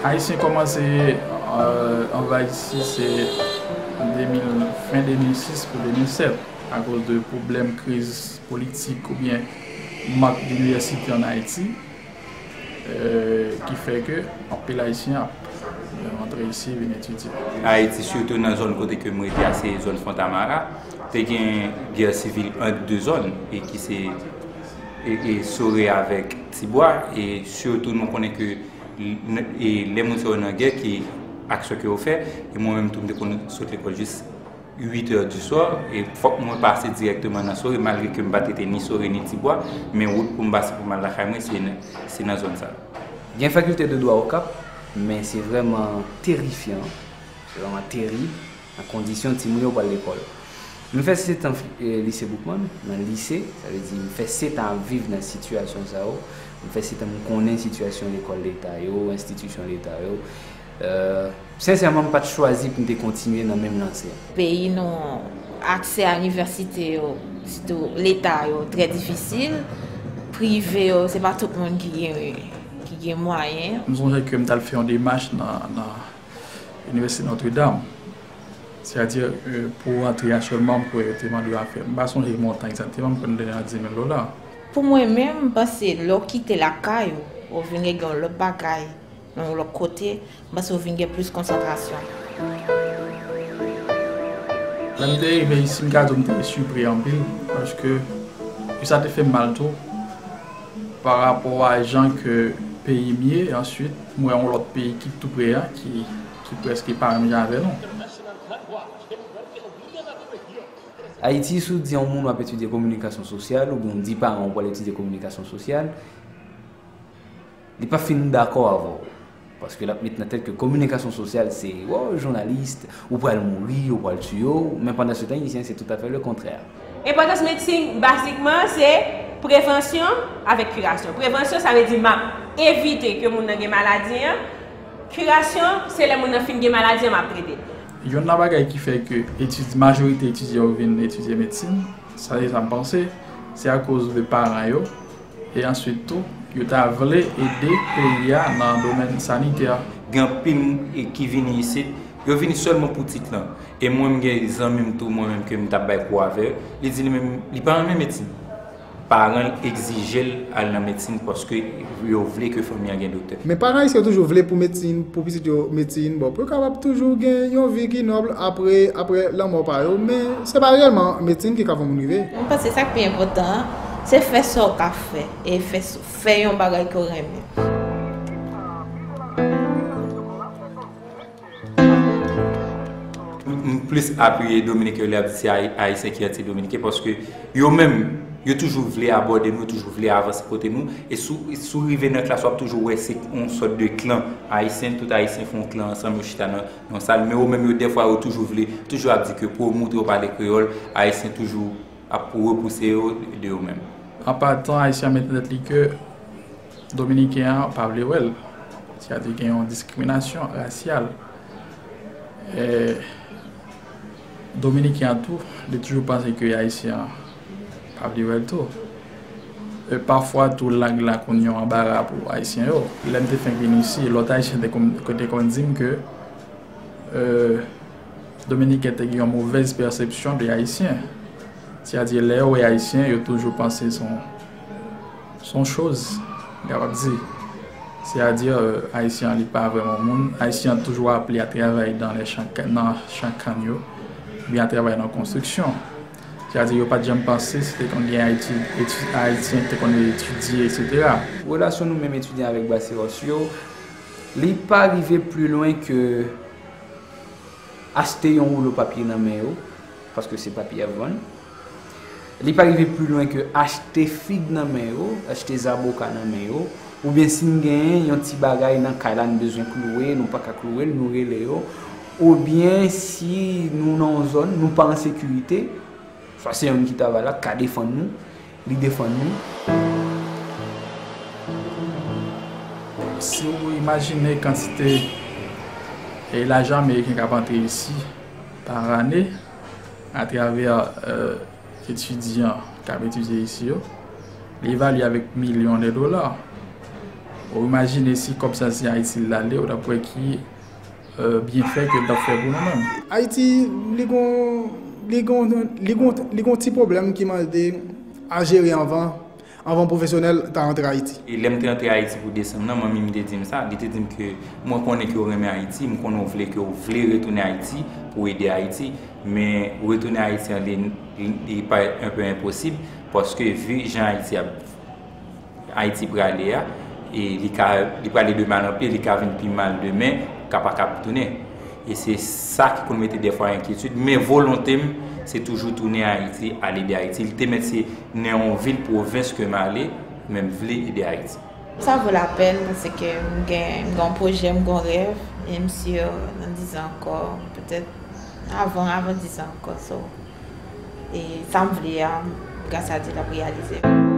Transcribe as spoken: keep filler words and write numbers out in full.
Ayisyen kòmanse, euh, anvayi isi se de mil, fen de mil sis pou de mil sèt, akoz de pwoblèm kriz politik oubyen mank dinivèsite ann Ayiti, euh, ki fè ke anpil Ayisyen ap, euh, rantre isi vin etidye. Ayiti, sitou nan zòn kote ke m rete a, se zòn Fontamara, te gen gè sivil ant de zòn, e ki se, e, e Sore avèk Tibwa, e sitou nou konnen ke l-, n-, e lè moun sa yo nan gè, ki aksyon ke yo fè, e mwen menm tou m te konn sot lekòl jis uit è di swa, e fòk mwen pase dirèkteman nan Sore, malgre ke m pa t rete ni Sore ni Tibwa, men wout pou m pase pou m al lakay mwen, se nan, se nan zòn sa. Gen fakilte de dwa Okap, men se vrèman terifyan, se vrèman terib, nan kondisyon timoun yo pral lekòl. M fè sèt an, eh, lise Boukman, nan lise, sa vle di m fè sèt an ap viv nan sitiyasyon sa yo, m fè sèt an m konnen sitiyasyon lekòl leta yo, enstitisyon leta yo. Euh, sensèman, m pa t chwazi pou m te kontinye nan menm lanse a. Peyi nou, aksè a inivèsite yo, sitou leta yo, trè difisil. Prive yo, se pa tout moun ki gen, ki gen mwayen. M sonje ke m t al fè yon demach nan, nan Inivèsite Notre Dame. Sètadi, euh, pou antre aktyèlman, m kwè yo te mande w a fè, m pa sonje montan egzakteman, m kwè nou te nan dis mil dola. Pou mwen menm, m panse lè w kite lakay ou, ou vin gen yon lòt bagay, nan yon lòt kote, m panse w vin gen plis konsantrasyon. Lè m te rive isi, m ka di w m te sipri anpil, paske sa te fè m mal tou, pa rapò a jan ke peyi m ye, answit, m wè yon lòt peyi ki tou pre a, ki, ki prèske pa menm jan avè nou. Ayiti, si w di yon moun w ap etidye kominikasyon sosyal, oubyen w di paran w pral etidye kominikasyon sosyal, li p ap fin dakò avè w. Paske l ap met nan tèt ke kominikasyon sosyal se, o, jounalis, ou pral mouri, ou pral tiye w, men pandan se tan, Ayisyen, se toutafè le kontrè. Enpòtans medsin, bazikman, se prevansyon avèk kirasyon. Prevansyon, sa vle di m ap evite ke moun nan gen maladi an. Kirasyon, se lè moun nan fin gen maladi an, m ap trete l. Youn nan bagay ki fè ke etid-, majorite etidyan yo vin etidye medsin, sa se sa m panse, se akoz de paran yo, e answit tou, yo ta vle ede peyi a nan domèn sanitè. Gen anpil moun, e, ki vini isit, yo vini sèlman pou tit lan. E mwen, m gen zanmi m tou, mwen menm, ke m t ap bay kou avè l, li di li menm, li pa renmen medsin. Paran l egzije l al nan medsin paske yo vle ke fanmi an gen doktè. Men paran ayisyen yo toujou vle pou medsin, pou pitit yo medsin, bon, pou yo kapab toujou gen yon vi ki nòb apre, apre lanmò pa yo, men se pa reyèlman medsin ki ka fè yon moun rive. Mwen panse sa k pi enpòtan an, se fè sa w ka fè, e fè, fè yon bagay ke w renmen. M, m plis apiye Dominiken yo lè y ap di se Ay-, Ayisyen ki anti-Dominiken, paske yo menm, yo toujou vle abòde nou, yo toujou vle avanse kote nou, e si w, si w rive nan klas, w ap toujou wè se yon sòt de klan ayisyen, tout Ayisyen fè yon klan ansanm, yo chita nan, nan yon sal, men yo menm, yo dèfwa, yo toujou vle, toujou ap di ke pou yo montre yo pale kreyòl, Ayisyen toujou ap repouse yo de yo menm. An patan, Ayisyen an met nan tèt li ke Dominiken an pa vle wè l. Sètadi gen yon diskriminasyon rasyal. E Dominiken an tou, li toujou panse ke Ayisyen an pa vle wè l tou. E pafwa tou, lang la konn yon anbara pou Ayisyen yo. Lè m te fenk vin isi, lòt Ayisyen te konn, te konn di m ke, e, Dominiken te gen yon movèz pèsepsyon de Ayisyen. Sètadi, lè yo wè Ayisyen, yo toujou panse se yon, se yon choz, m kapab di. Sètadi, e, Ayisyen an, li pa vrèman moun. Ayisyen an toujou aple a travay dans les champs, nan chan kann yo, oubyen a travay nan konstriksyon. Sètadi, yo pa t janm panse si te konn gen Ayiti, eti-, Ayisyen ki te konn etidye, etsetera. Relasyon nou menm etidyan avèk Basewòs yo, li pa rive pli lwen ke achte yon woulo papye nan men yo, paske se papye y ap vann. Li pa rive pli lwen ke achte fig nan men yo, achte zaboka nan men yo, oubyen si n genyen yon ti bagay nan kay la n bezwen klouwe, nou pa ka klouwe l, nou rele yo, oubyen si nou nan yon zòn, nou pa an sekirite, swa se youn ki travay la, ka defann nou, li defann nou. Si w imajine kantite, e, lajan ameriken k ap antre isi pa ane atravè, e, etidyan k ap etidye isi yo, li evalye avèk milyon de dola. Ou imajine si kòb sa se Ayiti l ale, ou t ap wè ki euh, byenfè ke l t ap fè pou nou menm. Ayiti, li gon, li gon, li gon, li gon ti pwoblèm ki mande a jere anvan, anvan pwofesyonèl ta antre Ayiti. E lè m te antre Ayiti pou desanm nan, manmi m te di m sa, li te di m ke mwen konnen ke w renmen Ayiti, m konnen w vle ke w vle retounen Ayiti pou ede Ayiti, men retounen Ayiti an li, li, li parèt enpe enposib, paske vi jan Ayiti ap Ayiti prale a, e li ka, li prale de mal an pye, li ka vin pi mal demen, ka pa kab tounen. E se sa ki konn mete dèfwa enkyetid, men volonte m, se toujou tounen Ayiti, al ede Ayiti. Li te mèt se nan yon vil pwovens ke m ale, men m vle ede Ayiti. Sa vo lapèn paske m gen, m gen yon pwojè, m gen yon rèv, e m si nan dizan ankò, petèt avan, avan dizan ankò, so, e sa m vle a, gras a Dye, l ap reyalize.